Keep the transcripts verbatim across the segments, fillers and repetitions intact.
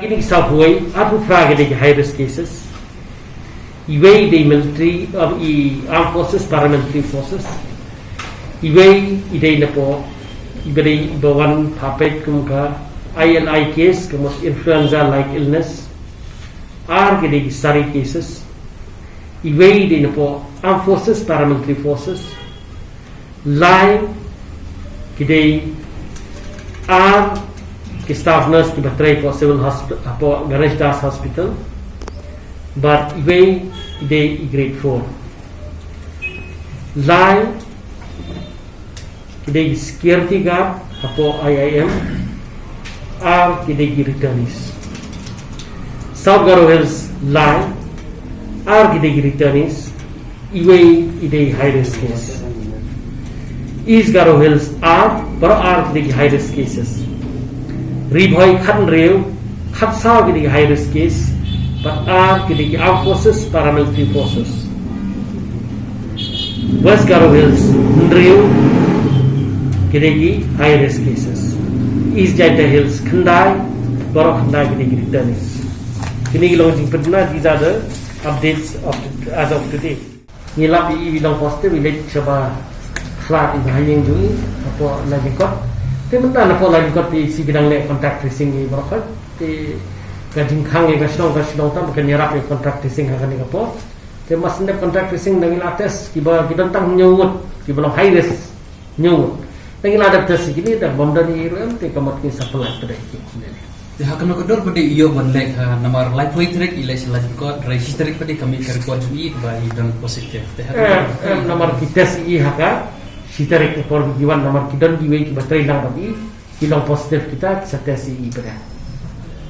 Kine ki saw phew wei, arphew phra ki dei ki high risk cases. Iwei i dei military, um, i armed forces, paramilitary forces. Iwei i dei napoh, iba dei iba wan pha peit kum ka I L I case, ka mut influenza like illness. Ar ki dei ki sari cases. Iwei i dei napoh armed forces, paramilitary forces. Lai ki dei ar ki staff nurse kiba trei hapoh civil hospital, hapoh Ganesh Das Hospital. Bad iwei i dei i grade four. Lai ki dei ki security guard hapoh I I M. Ar ki dei ki returnees. South Garo Hills lai, ar ki dei ki returnees, iwei i dei high risk case. East Garo Hills ar, baroh ar ki dei ki high risk cases. Ri Bhoi khathynriew, khatsaw ki dei ki high risk case, bad ar ki dei ki armed forces, paramilitary forces. West Garo Hills hynriew ki dei ki high risk cases. East Jaintia Hills khyndai, baroh khyndai ki dei ki returnees. Kine ki long jingpynbna, these are the updates of the, as of today. Ngi lap ïa i ba long positive, i leit shaba khlad i ba ha ïing jong i hapoh Lajingkot. Te mynta napoh Lajingkot te i sngi ki dang leh contact tracing ïa i baroh khoit. Te ka jingkhang ïa ka shnong ka shnong tam ba kan ïarap ïa contact tracing ha kane ka por. Te mas dep contact tracing, nang ïa la test kiba ki don tang hynñiew ngut kiba long high risk. Hynñiew ngut. Nang ïa la dep test ïa kine, da bym don ïa i ruh em, te ka mut ngin sa pyllait pat ïa ki. Te ha kano ka dor pat i ïoh ban leh ha, namar laiphew tarik i leh sha Lajingkot, hynrei shi tarik pat ka mih ka report jong i ba i don positive. Te ha kano ka dor, namar ki test ïa i ha ka shi tarik, ka por ba ki wan, namar ki don kiwei kiba trei lang bad i, ki long positive kita, ki sa test ïa i pat.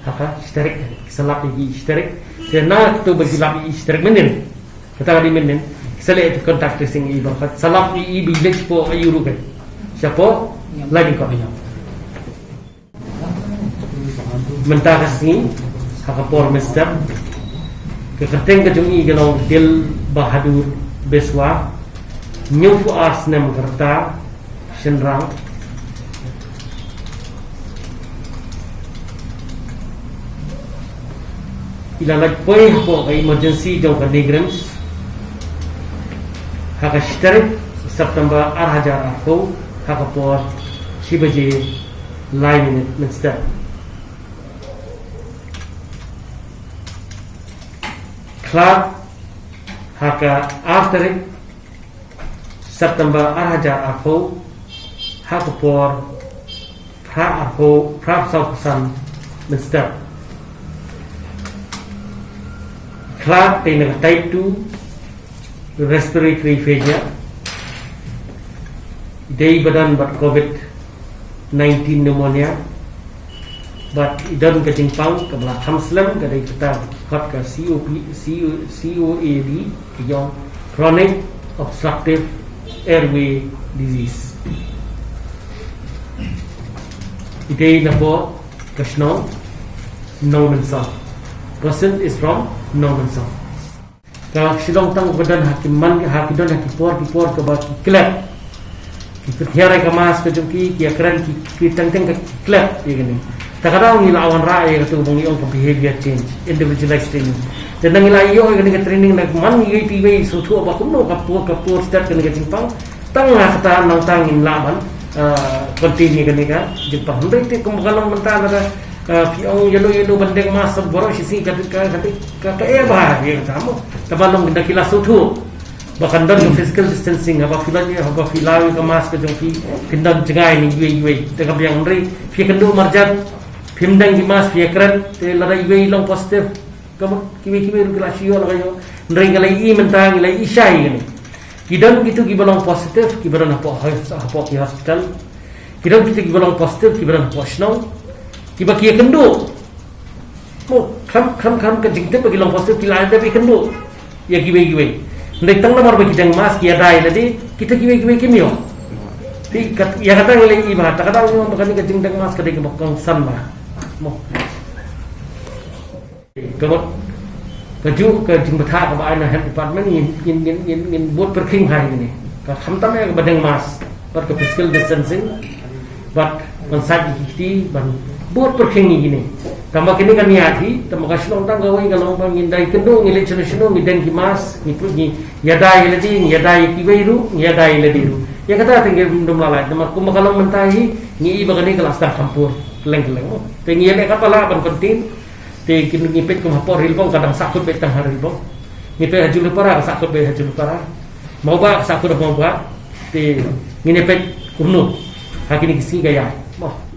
Ha ka shi tarik, ki sa lap ïa i shi tarik. Te na kata ba ki lap ïa i shi tarik mynnin, kata ka dei mynnin, ki sa leh contact tracing ïa i baroh khoit. Sa lap ïa i ba i leit shapoh aiu ruh, shapoh Lajingkot. Mynta ka sngi, ha ka por mynstep, ka kyrteng ka jong i ka long Dil Bahadur Biswa, hynñiewphew ar snem ka rta, shynrang. I la leit poi hapoh ka emergency jong ka NEIGRIHMS ha ka shi tarik September ar hajar arphew, ha ka por shi baje lai minit mynstep. Khlad ha ka ar tarik September ar hajar arphew, ha ka por phra arphew, phra saw phew san mynstep. Khlad dei na ka type two respiratory failure. Dei ba don bad COVID nineteen pneumonia. Bad i don ka jingpang kaba la kham slem, ka dei kata khot ka C O P, C O, C O A D, ka ong chronic obstructive airway disease. I dei napoh ka shnong Nongmynsong. Person is from Nongmynsong. Ka shu long tang ba don ha ki man, ha ki don ha ki por ki por kaba ki klet. Ki pynhiar ïa ka mask ka jong ki, ki ïakren ki, ki teng teng ka klet ïa kane. Ta ka daw ngi la wanrah ïa katu ba ngi ong ka behavior change, individualized training. Te nang ngi la ïoh ïa kane ka training na man ngi ïoh ïa iwei i sngewthuh ba kumno ka por ka por step kane ka jingpang. Tang ha kata nangta ngin lah ban, ah, continue kane ka jingpang. Hynrei te kum ka long mynta lada, ah, phi ong ïa no ïa no ban deng mask baroh shi sngi ka, ka, ka, ka, ka eh bha ïa kata mo. Tangba long da ki la sngewthuh ba kan don ka physical distancing, haba phi la, haba phi law ïa ka mask ka jong phi, phin don jngai na iwei iwei. Te ka biang, hynrei phi ïakynduh marjan, phim deng ki mask, phi ïakren, te lada iwei i long positive, ka mut kiwei kiwei ruh ki la shu ïoh la ka ïoh. Hynrei ngi la ïohi mynta, ngi la ïohi shai kane. Ki don kitu kiba long positive, kiba don hapoh hos-, hapoh ki hospital. Ki don kitu kiba long positive, kiba don hapoh shnong. Kiba ki ïakynduh. Mo, kham, kham, kham ka jingtip ba ki long positive, ki la dep ïakynduh ïa kiwei kiwei. Hynrei tang namar ba ki deng mask, ki ïada ïa lade, kita kiwei kiwei kim ïoh. Te kat, ïa kata ngi la ïohi ba, ta ka daw ngi ong ba kane ka jingdeng mask ka dei kaba kongsan bha. Mo. Ka mut, kajuh ka jingbthah kaba ai na health department, ngin, ngin, ngin, ngin, ngin bud pyrkhing ha ïa kine. Ka khamtam ïa kaba deng mask, bad ka physical distancing, bad ban sait ïa ki kti, ban bud pyrkhing ïa kine. Tangba kine ka niat hi, tangba ka shlong tang kawei ka long ba ngin da ïakynduh, ngi leit shano shano, ngi deng ki mask, ngi put, ngi ïada ïa lade, ngi ïada ïa kiwei ruh, ngi ïada ïa lade ruh. Ïa kata te ngim dum lalai, tangba kumba ka long mynta hi, ngi i ba kane ka la sdang kham pur, kylleng kylleng mo. Te ngi ïaleh katba lah ban contain, te kin ngi peit kum hapoh Rilbong ka dang sahkut beit tang ha Rilbong. Ngi peit ha Julumpara ka sahkut beit ha Julumpara. Mawbah ka sahkut ha Mawbah. Te ngin ïa peit kumno ha kine ki sngi ka ïaid mo.